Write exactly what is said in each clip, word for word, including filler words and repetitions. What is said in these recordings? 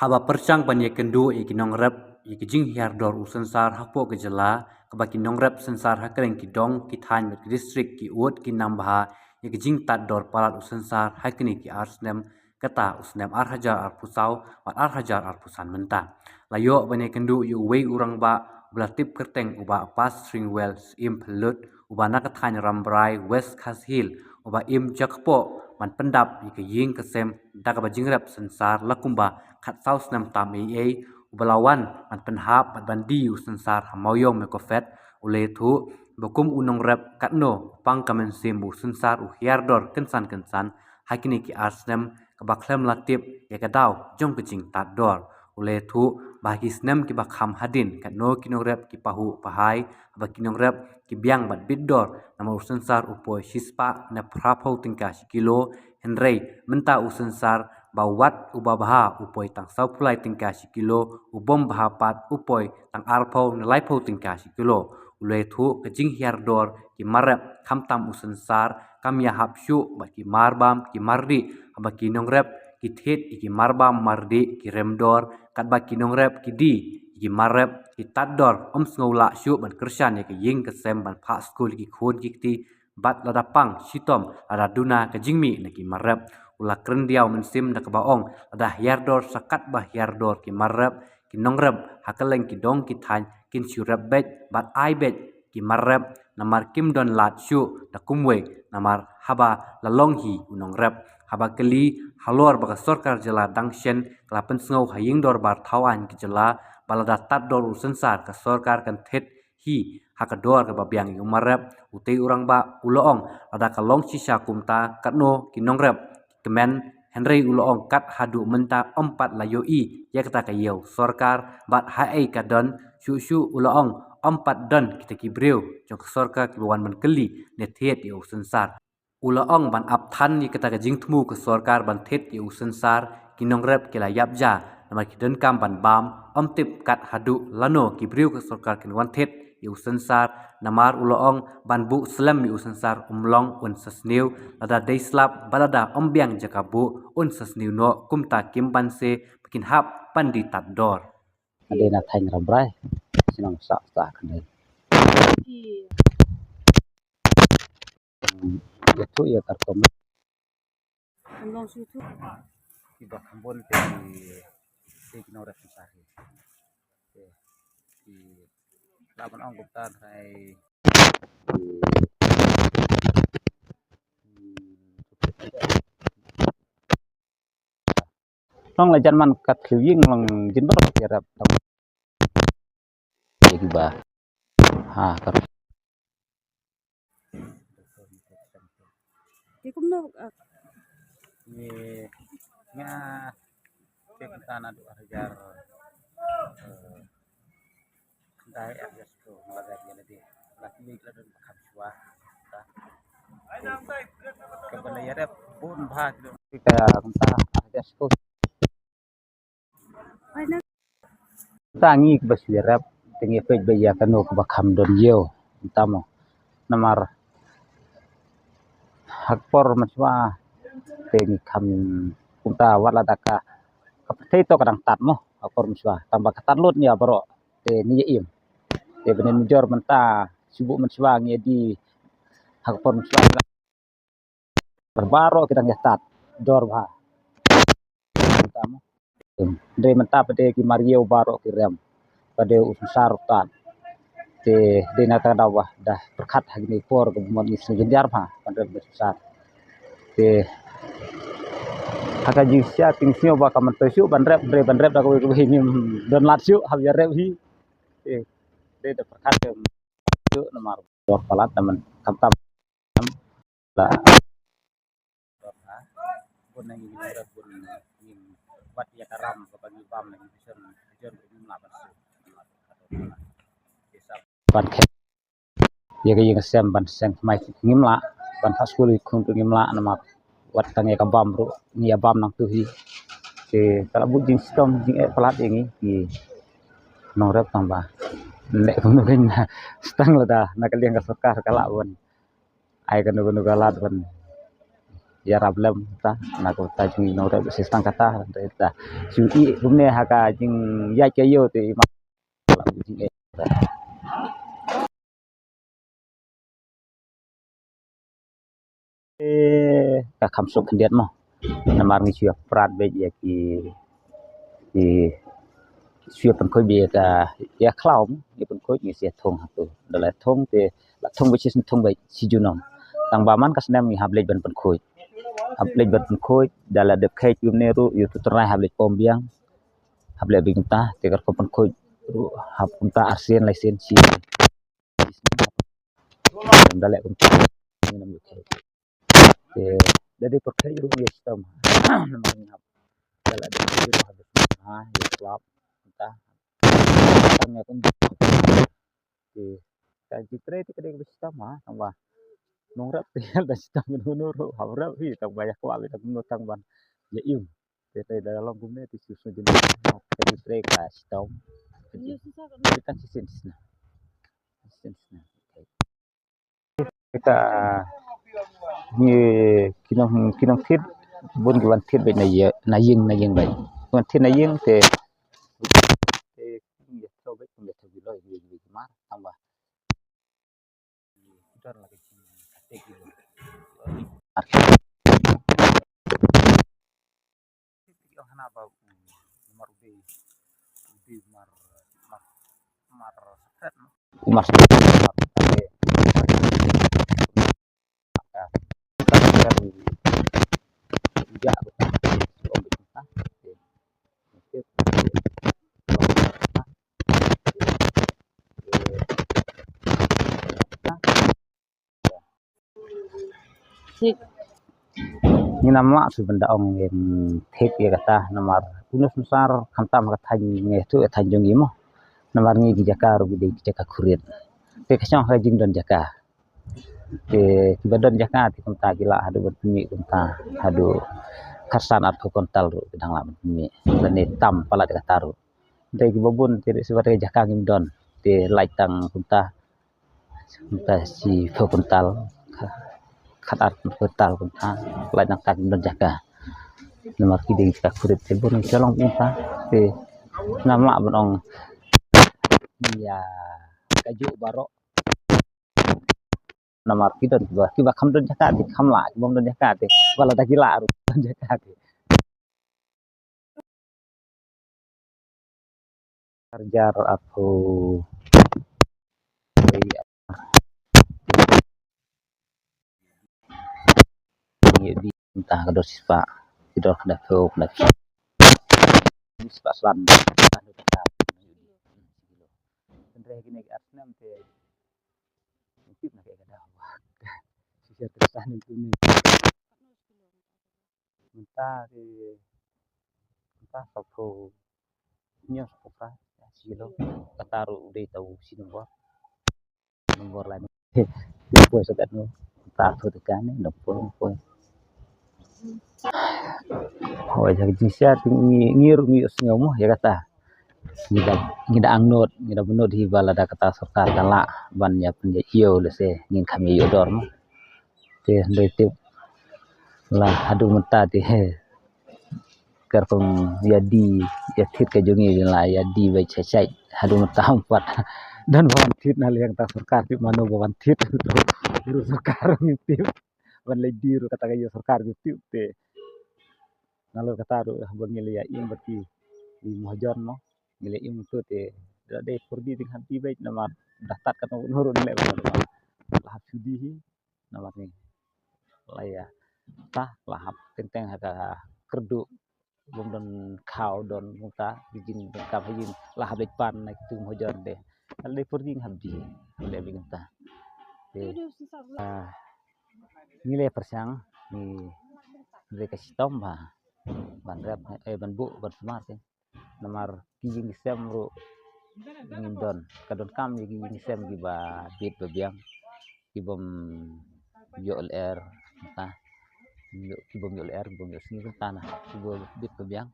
Haba pyrshang ban ïakynduh ïa ki nongrep ïa ki jinghiar dor u synsar hapoh ka jylla, kaba ki nongrep synsar ha kylleng ki dong, ki thaiñ bad ki distrik ki ud ki nam bha ïa ki jingtad dor palat u synsar ha kine ki ar snem, kata u snem ar hajar arphew saw bad ar hajar arphew san mynta. La ïoh ban ïakynduh ïa uwei u rangbah uba la tip kyrteng u Bah Pasringwell Syiem Phyllud, uba na ka thaiñ Rambrai, West Khasi Hills, uba im jakpoh ban pyndap ïa ka ïing ka sem da kaba jingrep synsar la kumba khatsaw snem tam eiei, uba la wan ban pynhap bad ban die u synsar ha Mawïong Mekophet. U la ïathuh ba kum u nongrep, katno pang ka mynsiem u synsar u hiar dor kynsan kynsan ha kine ki ar snem, kaba khlem la tip ïa ka daw jong ka jingtad dor. U la ïathuh ba ha ki snem kiba kham hadien, katno ki nongrep ki pahuh pahai, haba ki nongrep ki biang bad bit dor, namar u synsar u poi shispah ne phraphew tyngka shi kilo, hynrei mynta u synsar ba wat uba bha u poi tang sawphew lai tyngka shi kilo, u bym bha pat u poi tang arphew ne laiphew tyngka shi kilo. U la ïathuh ka jinghiar dor ki mar rep, khamtam u synsar, kam ïa hap shuh bad ki mar bam ki mar dih, haba ki nongrep ki thied ïa ki mar bam mar dih, ki rem dor, katba ki nongrep ki die ïa ki mar rep, ki tad dor, ym sngew lah shuh ban kyrshan ïa ka ïing ka sem ban phah skul ïa ki khun ki kti, bad lada pang shitom, lada duna ka jingmih na ki mar rep. U la kren diaw mynsiem da kaba ong, lada hiar dor sa katba hiar dor ki mar rep, ki nongrep ha kylleng ki dong ki thaiñ kin shu rep beit bad ai beit ki mar rep, namar kim don lad shuh da kumwei, namar haba la long hi u nongrep. Haba kylli halor ba ka sorkar jylla dang shen, ka la pynsngew ha ïing dorbar thaw aiñ ka jylla ba lada tad dor u synsar, ka sorkar kan thied hi ha ka dor kaba biang ïa u mar rep. Utei u rangbah u la ong, lada ka long shisha kumta, katno ki nongrep ki kmen, hynrei u la ong kat haduh mynta ym pat la ïohi ïa kata ka ïew sorkar, bad haei ka don, shuh shuh u la ong ym pat don kita ki briew jong ka sorkar kiba wan ban kylli ne thied ïa u synsar. U la ong ban ap than ïa kata ka jingthmu ka sorkar ban thied ïa u synsar, ki nongrep ki la ïap ja, namar ki donkam ban bam, ym tip kat haduh lano ki briew ka sorkar kin wan thied ïa u synsar, namar u la ong ban buh slem ïa u synsar um long, un sa sniew, lada dei slap bad lada ym biang jaka buh, un sa sniew noh, kumta kim banse ba kin hap ban die tad dor. Ka dei na thaiñ Rambrai, shnong Sahsah ka dei. Ïathuh ïa ka rukom. Kiba kham bun te ki, te ki nongrep synsar hi. Te ki, la ban ong kumta, trai. Nong la jan man kat khlieh ïing long jin baroh ki rep tang. Ïa kiba ha ka. Te kumno, ah? Ye nga te kumta naduh ar hajar, eh, Dai ar hajar sku la dai dia lade. La klik la don ba kham shuwa. Ta. Ka ba la ïarep bun bha ki don. Ka kumta ar hajar sku. Ta ngi kaba shu ïarep, te ngi peit ba ïa kano kaba kham don ïew. Kumta mo. Namar ha ka por mynshuwa te ngi kham kumta, wat la da ka, ka pyrthei to ka dang tad mo ha ka por mynshuwa. Tang ba ka tad lut nia baroh te ngi ïa im. Te bynta mynjur mynta, shu buh mynshuwa ngi ïa die ha ka por mynshuwa. Baroh ki dang ïa tad dor bha. Kumta mo. Dei mynta pat de ki mar ïew baroh ki rem. Pat de u synsar u tad. Te dei na kata ka daw ba da pyrkhat ha kine ki por kaba mon ngi sngew jynjar bha ban rem da u synsar. Te ha ka jingshisha te ngi sngew ba ka myntoi shuh ban rem, hynrei ban rem da kawei kawei ngim don lad shuh hap ïarep hi. Te dei da pyrkhat shuh namar dor palat namar khamtam. La. Bun na ngi ngi rep bun ngi wat ïa ka ram kaba ngi bam na ngi vision, vision ruh ngim lah ban shu. Ban khet ïa ka ïing ka sem ban seng thymmai ngim lah, ban phah skul ïa ki khun ruh ngim lah namar wat tang ïa ka bam ruh ngi ïa bam nangtu hi. Te ka la bud jingshitom jingeh palat ïa ngi ki nongrep tang ba leh kumno kein, tang lada na ka liang ka sorkar ka lah ban ai kano kano ka lad ban ïarap lem ta, na ka bynta jong ngi nongrep, shisha tang kata, ta. Shu i kumne ha ka jingïaid ka ïew te i ma la jingeh. Eh, ka kham suk khyndiat mo. Namar ngi shu ïa prat beit ïa ki, ki shu ïa pynkhuid beit ïa ka, ïa khlaw mo, ïa pynkhuid ngi shu ïa thung hato. Da la thung te, la thung beit shi, thung beit shi junom. Tang ba man ka snem ngi hap leit ban pynkhuid. Hap leit ban pynkhuid, da la dep kheit kumne ruh, ïa utu u trai hap leit pom biang. Hap leit beit kumta, te ka rukom pynkhuid ruh, hap kumta arsien laisien shi. Da leh kumta. Ngi nam ïa kheit. Te da dei pyrkhat ruh ïa shitom. Namar ngi hap. Da la dei pyrkhat ruh hap ha ïa klap. Kumta. Tang ïa kumta. Te ka jingtrei te ka dei ka shitom ha. Tang ba nongrep te da shitom ngi nuru ruh. Hap rep hi tang ba ïa kwah ïa kumno tang ban ïa im. Te te da long kumne te shu shu jin. Ka jingtrei ka shitom. Ka jingtrei ka shisien shisien. Shisien shisien. Kita ngi ki nong, ki nong thied bun ki wan thied beit na ïing, na ïing, na ïing beit. Wan thied na ïing te, te ngi ïa thok beit, ngi ïa thok beit, ngi ïa thok beit mar tang ba. Ïoh hana ba, mm, mar u dei, u dei mar, mar, mar sakhet, no? Mar sakhet, mar sakhet. Thik. Ngim lah shuh ban da ong ïa thik ïa kata namar une u synsar khamtam ha ka thaiñ ngi tu ïa thaiñ jong ngi mo. Namar ngi ki jaka ruh ki dei ki jaka khurit. Te ka shong ha ka jingdon jaka. Te kiba don jaka te kumta ki lah haduh ban pynmih kumta haduh khatsan arphew kuntal ruh ki dang lah ban pynmih. Lane tam palat kata ruh. Te kiba bun te ruh shuwa te ka jaka ngim don. Te lait tang kumta Kumta shiphew kuntal, khat ar kuntal kumta, lait nangta kim don jaka. Namar ki dei jaka khurit te bun shalong kumta, te ngam lah ban ong ïa kajuh baroh. Namar ki don kiba, kiba kham don jaka te kham lah, kiba kham don jaka te, ba lada ki lah ruh don jaka te. Arjar aku. Ngi di entah ka dor sipah, ka dor ka dapur, ka dapur. Sipah selam. Entah ka dor sipah. Entah kini ke asnam te. Tip na ka ïa ka daw. Shisha te sah ni tu ni. Mynta ki, mynta sawphew hynñiew, sawphew phra shi kilo. Kata ruh u dei tang u shi nombor. Nombor lain. Ki poi soket no. Mynta arphew tyngka ne, nongpoi, nongpoi. Hooid, ha ka jingshisha te ngi, ngi ruh ngi ïohsngew mo ïa kata. Ngi da, ngi da angnud, ngi da bynnud hi ba lada kata sorkar ka lah ban ïa pynïaid ïew lehse ngin kham ïa ïoh dor mo. Te hynrei tip la haduh mynta te he. Ka rukom ïa die, ïa thied ka jong ngi la ïa die beit shait shait. Haduh mynta ym pat don ba wan thied na liang kata sorkar, tip mano ba wan thied. Ruh sorkar ngim tip. Ban leit die ruh kata ka ïa sorkar ngim tip te. Nalor kata ruh haba ngi la ïa im bad ki, ki mahajon mo. Ngi la im tu te da dei pyrdi te ngi hap die beit namar da tad katno katno ruh ngi leh beit namar la hap shu die hi namar ngi la ïa ta la hap teng teng ha ka kyrduh bym don khaw don kumta ki jingdonkam ha ïing la hap leit pan na ki tu mahajon te. Ka dei pyrdi ngi hap die, hap leh beit kumta. Te, ah, ngi la pyrshang ngi dei ka shitom ba ban rep, eh, ban buh ban sumar te. Namar ki ïing ki sem ruh ngim don. Ka donkam ïa ki ïing ki sem kiba bit ba biang. Ki bym ïoh lyer, ta. Ki bym ïoh lyer, ki bym ïoh sngi, ta na. Kiba bit ba biang.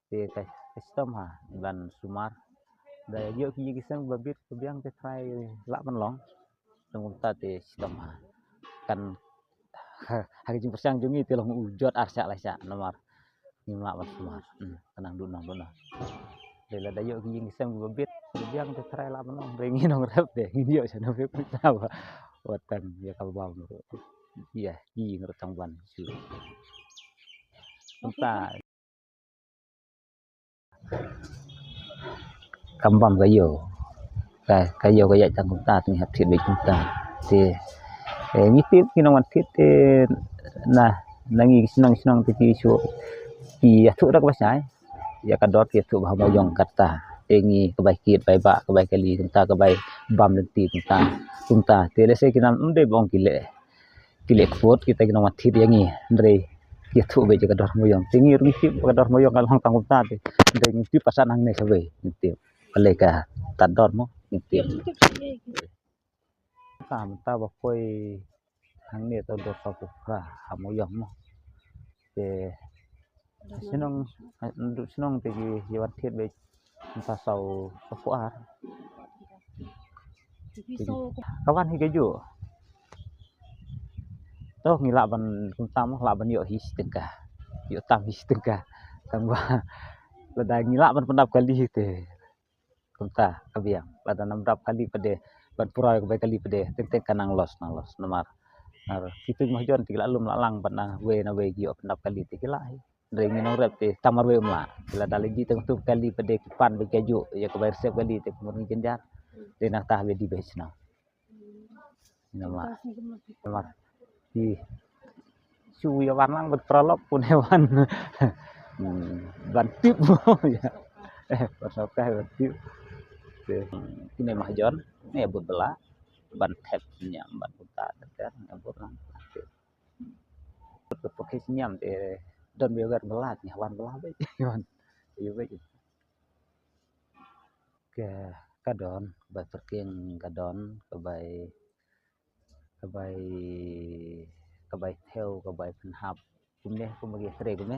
Te ka, ka shitom ha ban sumar. Da ïoh ki ïing ki sem kiba bit ba biang te trai lah ban long. Tang kumta te shitom ha. Kan Ha, ha ka jingpyrshang jong ngi te long u jot ar shah lai shah namar ngim lah ban sumar. Hmm, ka nang duna duna. Te lada ïoh ki ïing ki sem kiba bit, kiba biang te trai lah ban ong, hynrei ngi nongrep te ngin ïoh shano phi pynta ba wat tang ïa ka bam ruh. Ïa ki ïing ruh tang ban shu. Kumta kam bam ka ïew. Ka, ka ïew ka ïaid tang kumta, te ngi hap thied beit kumta. Te, eh, ngi tip ki nongwan thied te na, na ngi ki shnong shnong te ki shu, ki ïathuh da kaba shai. Ïa ka dor ki ïathuh ba ha Mawïong katta. Te ngi ka bai kit bai bah, ka bai kali kumta, ka bai bam lynti kumta. Kumta. Te lehse ki nam ym dei ba ong ki leh, ki leh kput kita ki nongwan thied ïa ngi, hynrei ki ïathuh beit ïa ka dor Mawïong. Te ngi ruh ngi tip ka dor Mawïong ka long tang kumta te. Hynrei ngi tip pat sa nangne sa wei, ngi tip. Balei ka tad dor mo, ngi tip. Ka mynta ba poi hangne ta dor sawphew phra ha Mawïong mo. Te shnong, shnong te ki ïa wan thied beit mynta saw, sawphew ar. Ka wan hi kajuh. To ngi lah ban kumta mo, lah ban ïoh hi shi tyngka. Ïoh tam hi shi tyngka. Tang ba lada ngi lah ban pyndap kali te kumta ka biang. Lada ngam dap kali pat de ban pura ïa ka bai kali pat de, teng teng ka nang loss, nang loss namar. Ar, kito ki mahajon te ki la lum la lang ban na wei na wei ki ïoh pyndap kali te ki lah hi. Hynrei ngi nongrep te tang marwei ym lah. Te lada la ji teng tu kali pat de ki pan beit kajuh ïa ka bai reserve kali te kumno ngi jynjar. Te nangta haba ïa die beit shnong. Namar, namar ki shu ïa wan lang ban paralok pun ïa wan. Hmm, ban tip mo ïa. Eh, ban sokah ban tip. Te, hmm, kine mahajon ne bud bela ban thep niam ban kumta ter ter ne bud lang. Bud ka pyrkhing niam te don beit wer bela ne wan bela beit. Wan. Ïa beit. Ka, ka don, ka bai pyrkhing ka don, ka bai, ka bai, ka bai thew, ka bai pynhap. Kumne, kumba ki trei kumne.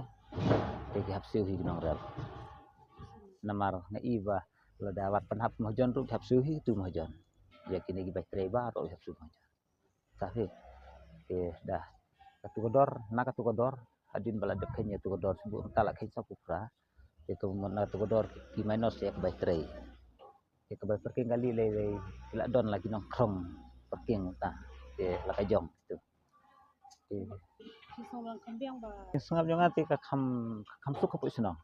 Te ki hap siew hi ki nongrep. Namar nga i ba lada wat pynhap mahajon ruh ki hap siew hi tu mahajon. Ïa kine ki bai trei baroh ki hap siew mahajon. Tapi, eh, dah. Katu ka dor, na katu ka dor, hadien ba la dep kheiñ ïa tu ka dor, shu buh mynta la kheiñ sawphew phra. Ïa tu, na tu ka dor, ki minus ïa ka bai trei. Ïa ka bai pyrkhing kali lei lei, ki la don la ki nongkhrong pyrkhing ta. Ïa la ka jong tu. Ïa. Ki sngap jong nga te ka kham, ka kham suk hapoh shnong.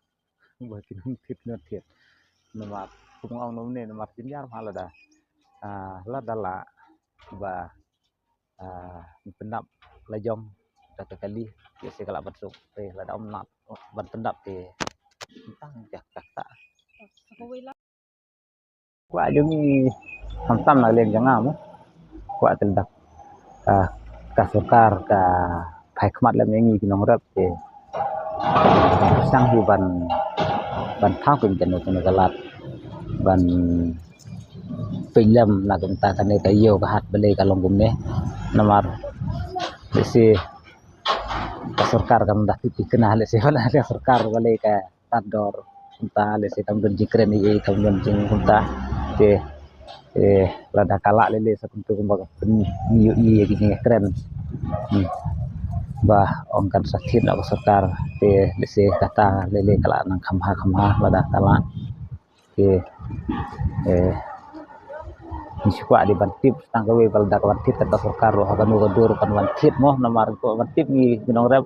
Ba ki nongthied nongthied. Namar kum nga ong namne namar jynjar ma lada. Ah, lada lah ba, ah, pyndap la jong da ka kali, ïa se ka lah ban suk. Eh, lada ym lah ban pyndap te tang ïa kata. Kwah jong ngi khamtam na liang jong nga mo. Kwah te lada, ah, ka sorkar ka phai khmat lem ïa ngi ki nongrep te. Sngewsih hi ban, ban thaw kane kano kano ka lad ban pynlem na ka bynta kane ka ïew ka hat balei ka long kumne. Namar lehse ka sorkar kam da tip thikna lehse ban da sorkar balei ka tad dor kumta, lehse kam don jingkren ei ei, kam don jing kumta. Te, eh, lada ka lah lei lei sa kumta kumba ka pynïohi ïa ki jingkren. Hmm. Ba ong kan sa thied noh ka sorkar. Te lehse kata lei lei ka lah nang kham bha kham bha lada ka lah. Te, eh, ngi shu kwah dei ban tip tang kawei ba lada ka wan thied kata sorkar ruh ha kano ka dur kan wan thied mo, namar ka wan tip ngi, ngi nongrep.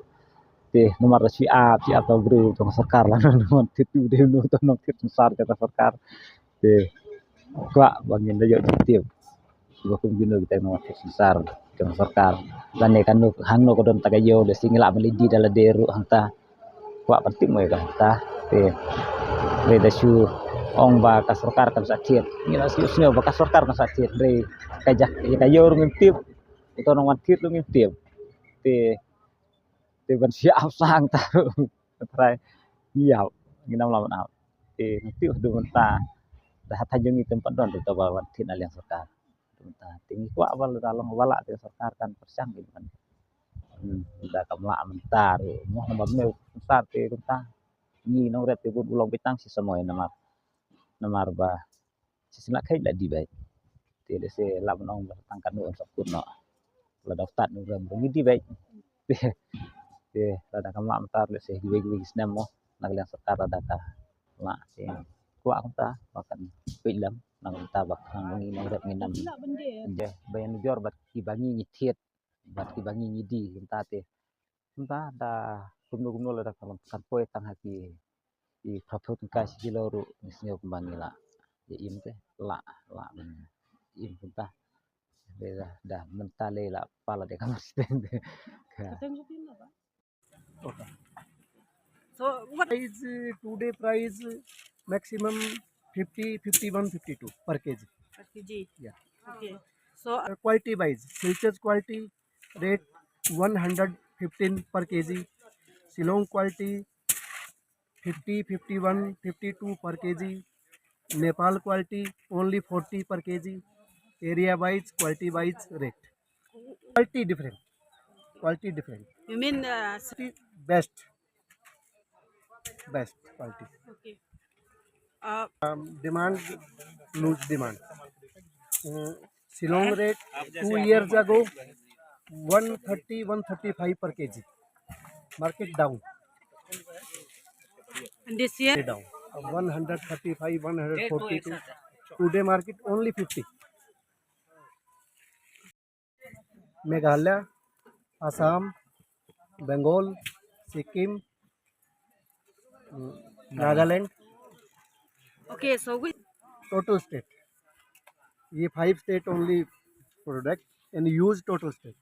Te namar ka shu ap, shu ap ka briew jong ka sorkar lano wan thied tu dei uno uto u nongthied synsar jong ka sorkar. Te kwah ba ngin da ïoh jingtip ba kum kino kita ki nongthied synsar jong ka sorkar. Lane kano hangno ka don ta ka ïew, lehse ngi lah ban leit die da lade ruh hangta. Kwah ban tip mo ïa kata. Te hynrei da shu ong ba ka sorkar kan sa thied. Ngi la shu sngew ba ka sorkar kan sa thied. Hynrei ka jaka ïa ka ïew ruh ngim tip. Uto u nongwan thied ruh ngim tip. Te Te ban shu ap sa hangta ruh. Trai. Ïa, ngin ym lah ban ap. Te ngi tip haduh mynta. Da ha thaiñ jong ngi te ym pat don ruh uta ba wan thied na liang sorkar. Mynta te ngi kwah ba lada long ba lah te sorkar kan pyrshang ïa ban. Hmm, da kam lah mynta ruh. Mo namar ne mynta te mynta. Ngi nongrep te bun u long beit tang shi samoi namar. Namar ba Shisien la kheit la die beit. Te lehse lah ban ong ba tang katno yn sa kut noh. lada u tad u rem ruh ngi die beit. Te, te lada ka mah mynta lehse kiwei kiwei ki snem mo, na ka liang sorkar lada ka mah te kwah kumta ba kan peit lem, na kumta ba kan ngi nongrep ngin ym, je ba ïanujor bad kiba ngi ngi thied bad kiba ngi ngi die kumta te. Kumta da kumno kumno lada kan, kan poi tang ha ki, ki phraphew tyngka shi kilo ruh ngi sngew kumba ngi lah ïa im te, lah, lah ban im kumta. Te da, da mynta lei lah pala de kamar siteng te. Ka. Okay. So what is, uh, today price, uh, maximum fifty, fifty-one, fifty-two per K G. Per K G? Yeah. Okay. So, uh, quality wise, Silchar quality rate one hundred fifteen per K G, Shillong quality fifty, fifty-one, fifty-two per K G, Nepal quality only forty per K G, area wise, quality wise rate. Quality different. Quality different. You mean, uh, s- Quality best. Best quality. Okay. Uh, Um, demand, huge demand. Mm, Shillong rate two years ago, one thirty, one thirty-five per K G. Market down. And this year? Down. One hundred thirty-five, one hundred forty-two. Today market only fifty. Meghalaya, Assam, Bengal, Sikkim, mm, Nagaland. Okay, so which Total state. ये five state only product and use total state.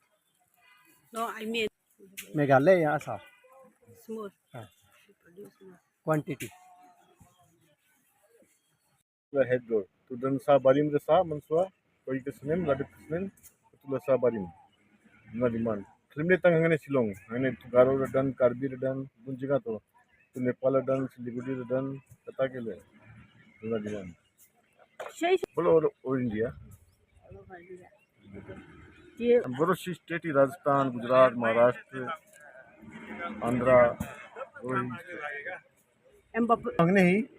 No, I mean Meghalaya, Assam. Small. हाँ. Produce more. Quantity. La head door. Tu don sa barim de sa manswa, koi ke senen, la de senen, tu la sa barim. Na demand. Khlem de tang hangne Shillong, hangne tu Garo la don, Karbi la don, bun jaka tu. Tu Nepal la don, Siliguri la don, kata ke le. Na demand. Shai, shai. Bolo all, all India. Ye. Boro shi state hi Rajasthan, Gujarat, Maharashtra, Andhra, boro hi. Em bap- Hangne hi,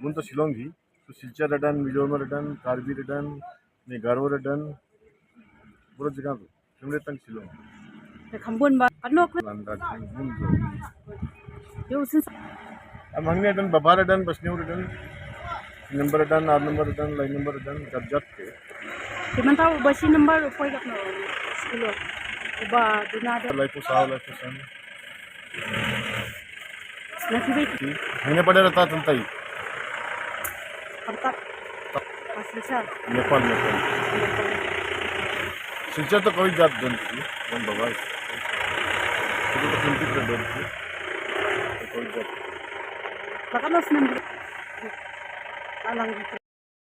bun to Shillong hi, to Silchar la don, Mizoram la don, Karbi la don, ne Garo la don, boro jaka tu. Khlem de tang Shillong. Te kham bun ba, ano khlem. Landa kham bun ba. Yo sin. Am hangne don, Babar don, Basneu don. Number don, ar number don, lai number don, jat jat ke. Te mynta ba shi number poi kat no. Kilo. Ba duna de. Lai ko sa, lai ko san. Nanti baik. Hangne pada rata tantai. Tempat. Silchar. Nepal, Nepal. Silchar to koi jat don si, don babai. Itu to kunti to don si. Koi jat. Baka mas nanti. Alang.